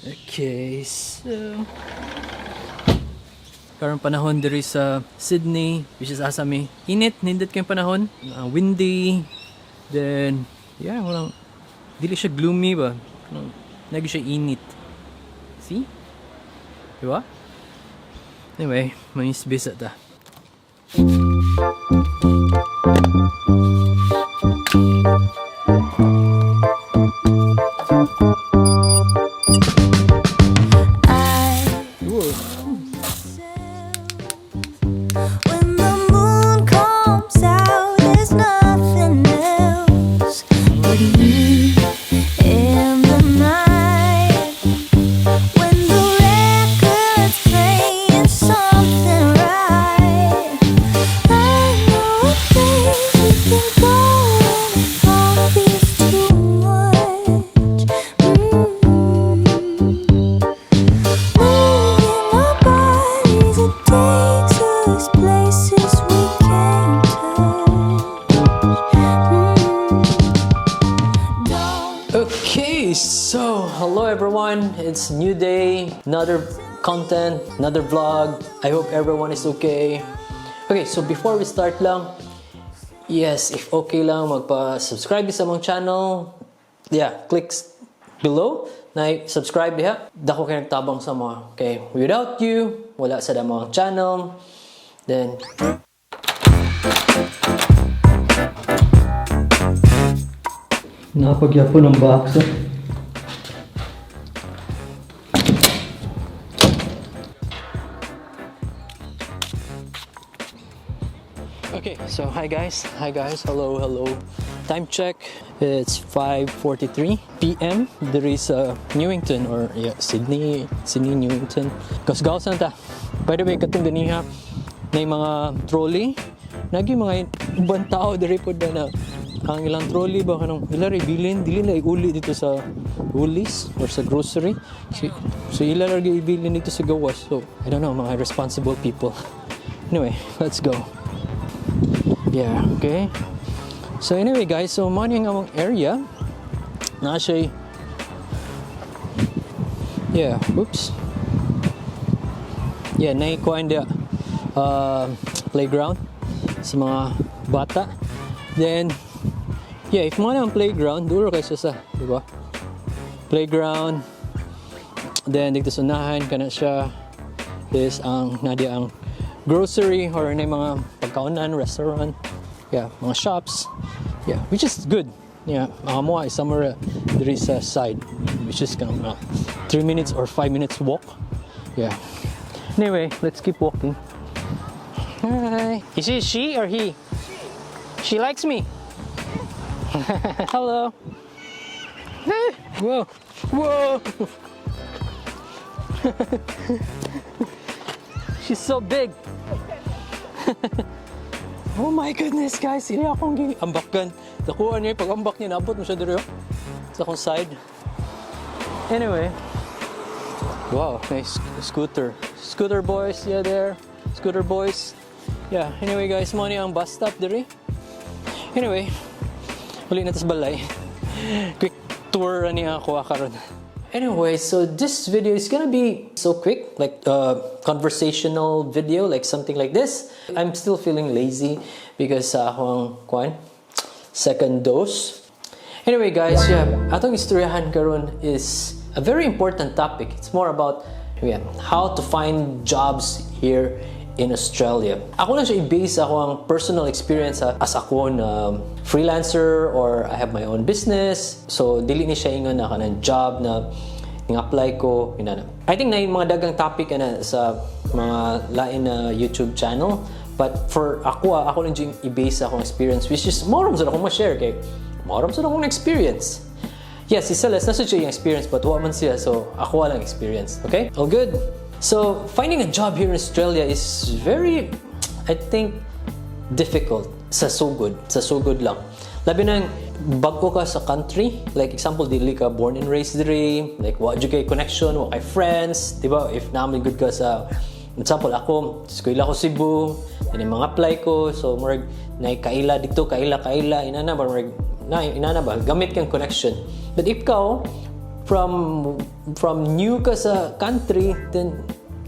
Okay, so karon panahon diri sa Sydney, which is asa mi. Init, nindot kayong panahon. Windy. Then, yeah, walang, dili siya gloomy ba? Nagi siya init. See? Di ba? Anyway, manisbisa ta. I Whoa. When the moon comes out, there's nothing else but me in the night. When the record's playing something right, I know a place we can go when it all feels too much. Moving our bodies, it takes us places we can't touch. Don't Okay, so hello everyone. It's new day, another content, another vlog. I hope everyone is okay. Okay, so before we start lang, yes, if okay lang magpa-subscribe sa among channel. Yeah, click below na subscribe diha. Dako kay nagtabang sa mga. Okay, without you, wala sa among channel. Then Nakapagyapon ng box. Okay, so hi guys. Hi guys. Hello, hello. Time check. It's 5:43 p.m. There is Newington or yeah, Sydney, Sydney Newington. Kasgaw ta. By the way, katong ganiha na yung mga trolley. Nagi mga ibang tao diri pod na na ang ilang trolley ba kanang ila ray bilin dili na iuli dito sa Woolies or sa grocery. So ila ra gyud ibilin dito sa gawas. So I don't know, mga responsible people. Anyway, let's go. Yeah, okay. So anyway guys, so mao ni ang among area. Na siya. Yeah, oops. Yeah, nay kuan dia playground sa mga bata. Then yeah, if mo na ang playground, duro kay siya sa, di ba? Playground. Then dito sa unahan kana siya is ang nadia ang grocery or na mga pagkaunan, restaurant. Yeah, mga shops. Yeah, which is good. Yeah, mga mo is somewhere there is a side which is kind of 3 minutes or 5 minutes walk. Yeah. Anyway, let's keep walking. Hi. Is it she or he? She likes me. Hello. Whoa. Whoa. She's so big. Oh my goodness, guys. Iya akong ambakan. Nakuha niya, pag ambak niya, naabot mo siya diri oh, sa akong side. Anyway. Wow, nice scooter. Scooter boys, yeah there. Scooter boys. Yeah, anyway guys, mo ni ang bus stop diri. Anyway, uli na tas balay. Quick tour ani ako karon. Anyway, so this video is gonna be so quick, like a conversational video, like something like this. I'm still feeling lazy because sa akong kuan second dose. Anyway guys, yeah, atong istoryahan karon is a very important topic. It's more about yeah, how to find jobs here in Australia. Ako lang siya i-base ako ang personal experience ha, as ako na freelancer or I have my own business. So dili ni siya ingon na kanang job na ing-apply ko inana. I think na yung mga dagang topic ana sa mga lain na YouTube channel. But for ako, ako lang yung i-base akong experience which is more sa akong ma-share kay more sa akong experience. Yes, si Celeste, nasa siya yung experience but wa man siya, so ako walang experience. Okay? All good? So, finding a job here in Australia is very, I think, difficult sa sugod. Sa sugod lang. Labi nang bago ka sa country, like example, dili ka born and raised diri, like wa jud kay connection, wa kay friends, di ba? If namin good ka sa example, ako, eskwela ko Cebu, then yung mga apply ko, so murag na kaila dito, kaila, kaila, inana ba, murag, na, inana ba, gamit kang connection. But if ikaw, from new ka sa country, then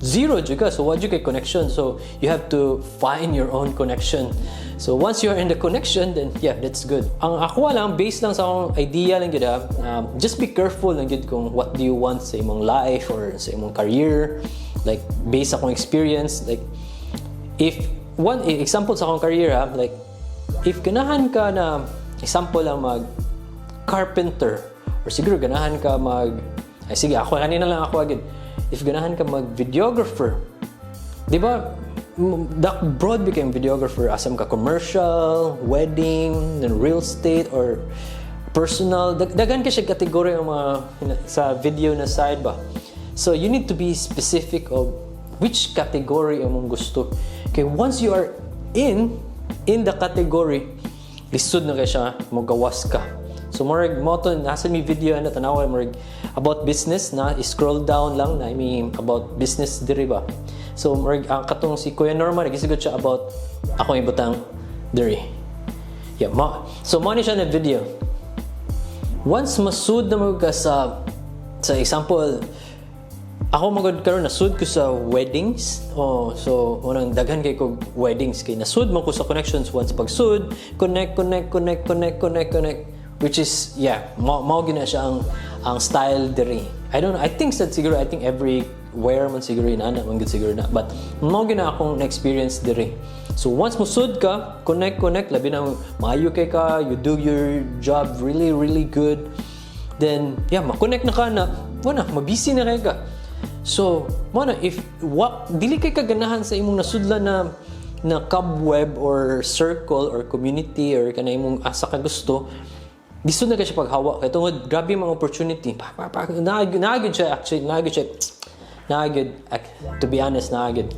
zero jud ka. So wa jud kay connection. So you have to find your own connection. So once you're in the connection, then yeah, that's good. Ang ako lang, based lang sa akong idea lang gyud ah, just be careful lang gyud kung what do you want sa imong life or sa imong career. Like, based sa akong experience, like, if one example sa akong career ah, like if ganahan ka na, example lang, mag carpenter or siguro ganahan ka mag, ay sige, ako kanina lang ako agad, if ganahan ka mag videographer, di ba, dak broad became videographer, asam ka commercial, wedding, then real estate or personal. Daghan ka siya kategory ang mga sa video na side ba. So you need to be specific of which category among gusto, kay once you are in the category, lisod na kay siya mogawas ka. So murag mo to nasa mi video ana, tanawa, murag about business na, scroll down lang na mi about business diri ba. So murag ang katong si Kuya Norman nagisigot siya about akong ibutang diri. Yeah, ma so mo ni siya na video. Once masud na mo ka sa example, ako magod karon nasud ko sa weddings. Oh, so unang daghan kay ko weddings kay nasud man ko sa connections. Once pagsud, connect, connect, connect, connect, connect, connect, which is, yeah, mao gina siya ang style diri. I don't know, I think sad siguro, I think everywhere man siguro inana man gud siguro na, but mao gina akong na-experience diri. So once mo sud ka, connect, connect, labi na maayo kay ka, you do your job really, really good, then yeah, ma-connect na ka na, wala, mabisi na kay ka. So, mo na, if wa, dili kay kaganahan sa imong nasudlan na cobweb or circle or community or kana imong asa ka gusto, lisod na kay siya paghawa kay tungod grabe mga opportunity pa pa pa. Naagid siya, actually naagid siya, naagid, to be honest, naagid.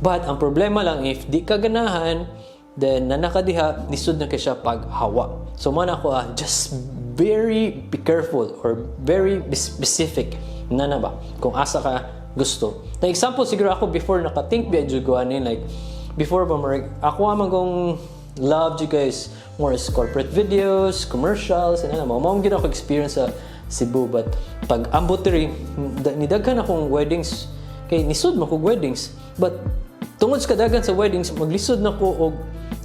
But ang problema lang, if di ka ganahan, then nana ka diha, lisod na kay siya paghawa. So man ako ah, just very be careful or very be specific na ba kung asa ka gusto. The example siguro, ako before naka-think ba jud ko ani, like before ba, murag ako amang kong love you guys more is corporate videos, commercials, and ano, mao gyud ako experience sa Cebu. But pag ambot diri, nidaghan akong weddings kay nisud man kog weddings. But tungod sa kadagan sa weddings, maglisod na ko og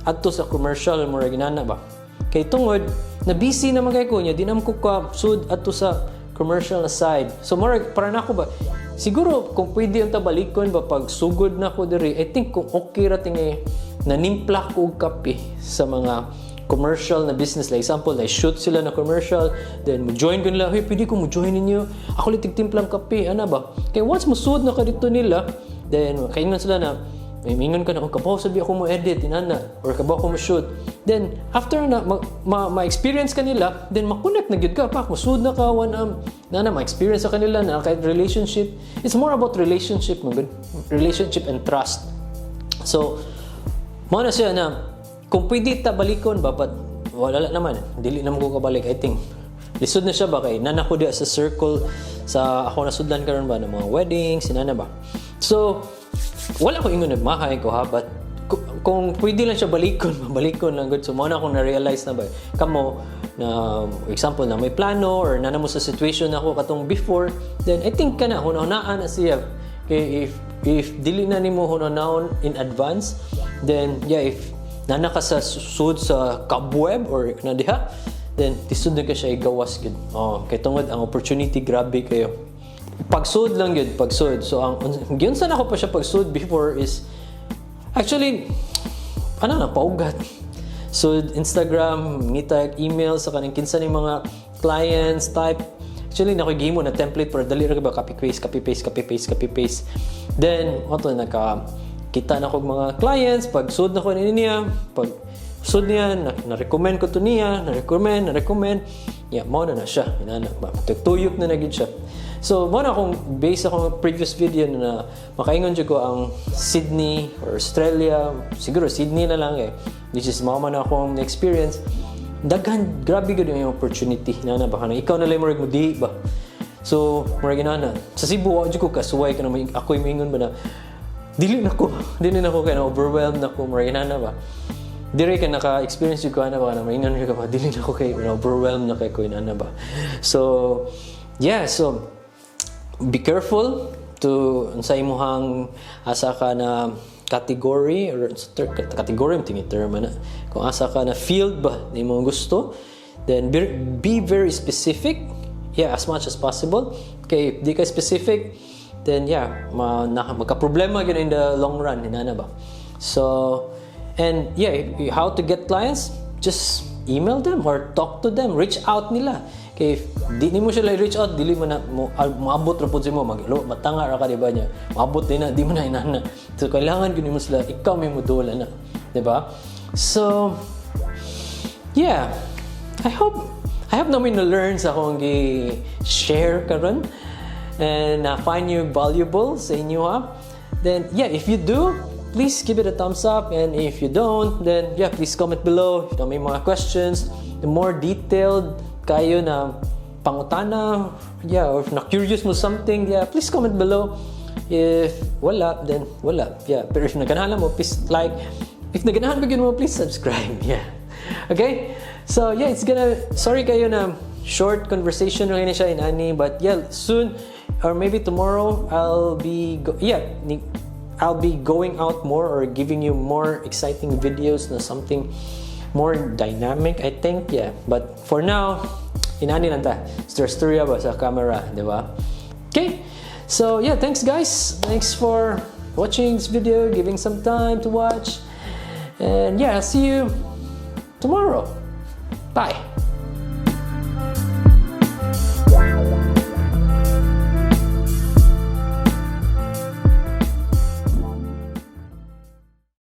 adto sa commercial, murag inana ba. Kay tungod na busy naman kay ko niya, di naman ko ka sud adto sa commercial na side. So murag para nako ba, siguro kung pwede ang tabalikon ba pag sugod na ko diri, I think kung okay ra tingi nanimpla ko og kape sa mga commercial na business. Like example, like shoot sila na commercial, then mo join ko nila, "Hey, pwede ko mo join ninyo? Ako lang timplang kape," ana ba. Kay once mo sud na ka dito nila, then kaingon sila na may mingon ka na kung kabaw sabi ako mo edit inana or kabaw ko mo shoot, then after na ma-experience ka nila, then ma-connect na gyud ka pa, musud na ka one na na ma-experience sa kanila na kahit relationship. It's more about relationship mo good, relationship and trust. So mao na siya na kung pwede ta balikon ba, but wala naman, dili naman ko kabalik. I think lisod na siya ba kay nana ko diya sa circle sa ako nasudlan karon ba ng mga weddings inana ba. So wala ko ingon nagmahay ko ha, but kung pwede lang siya balikon, balikon lang good. So mao na akong na-realize na ba, kamo na example na may plano or nana mo sa situation ako katong before, then I think kana hunahunaan na siya kay if dili na nimo hunahon in advance, then yeah, if nana ka sa sud sa cobweb or na diha, then tisod na ka siya igawas gid. Oh, kay tungod ang opportunity grabe kayo. Pagsud lang gyud, pagsud. So ang giunsa na ko pa siya pagsud before is actually ano na, paugat. So Instagram, ngita email sa kaning kinsa ni mga clients type. Actually na ko gihimo na template para dali ra ba, copy paste, copy paste, copy paste, copy paste. Then ato naka kita na ko mga clients, pag sud na ko ni niya, pag sud niya na, na-recommend ko to niya, na-recommend, na-recommend. Yeah, mao na na siya. Inana ba? Tuyok na na gid siya. So, mao na akong base akong previous video na makaingon jud ko ang Sydney or Australia, siguro Sydney na lang eh. Which is mao man akong experience. Daghan, grabe gud yung opportunity na na baka na ikaw na lang murag mo di ba. So, murag inana. Sa Cebu, wa jud ko kasuway ka na may, ako'y moingon ba na dili na ko kay na overwhelmed na ko, murag inana ba. Dire ka naka-experience jud ko ana ba na maingon ka ba, dili na ko kay na overwhelmed na kay ko inana ba. So, Yeah, so be careful to sa imuhang asa ka na category or category tingi term na kung asa ka na field ba na imong gusto, then be very specific, yeah, as much as possible, kay di ka specific, then yeah, magka-problema gyud in the long run inana ba. So, and yeah, how to get clients? Just email them or talk to them, reach out nila. Kay if di nimo sila reach out, dili mo na mo, moabot ra pud mo, mag matanga ra ka, di ba niya? Moabot din na, di mo na inana. So kailangan gyud nimo sila, ikaw may modula na, di ba? So yeah, I hope naa moy na learn sa akong gi-share karon and find you valuable sa inyo ha. Then yeah, if you do, please give it a thumbs up, and if you don't, then yeah, please comment below if may mga questions, the more detailed kayo na pangutana, yeah, or if na-curious mo something, yeah, please comment below. If wala, then wala. Yeah, pero if naganahan mo, please like. If naganahan ba mo, please subscribe. Yeah. Okay? So, yeah, it's gonna, sorry kayo na short conversation rin siya inani, but yeah, soon, or maybe tomorrow, yeah, I'll be going out more or giving you more exciting videos na something more dynamic, I think. Yeah. But for now, inani lang ta. Storya ba sa camera, di ba? Okay. So, yeah, thanks, guys. Thanks for watching this video, giving some time to watch. And yeah, I'll see you tomorrow. Bye.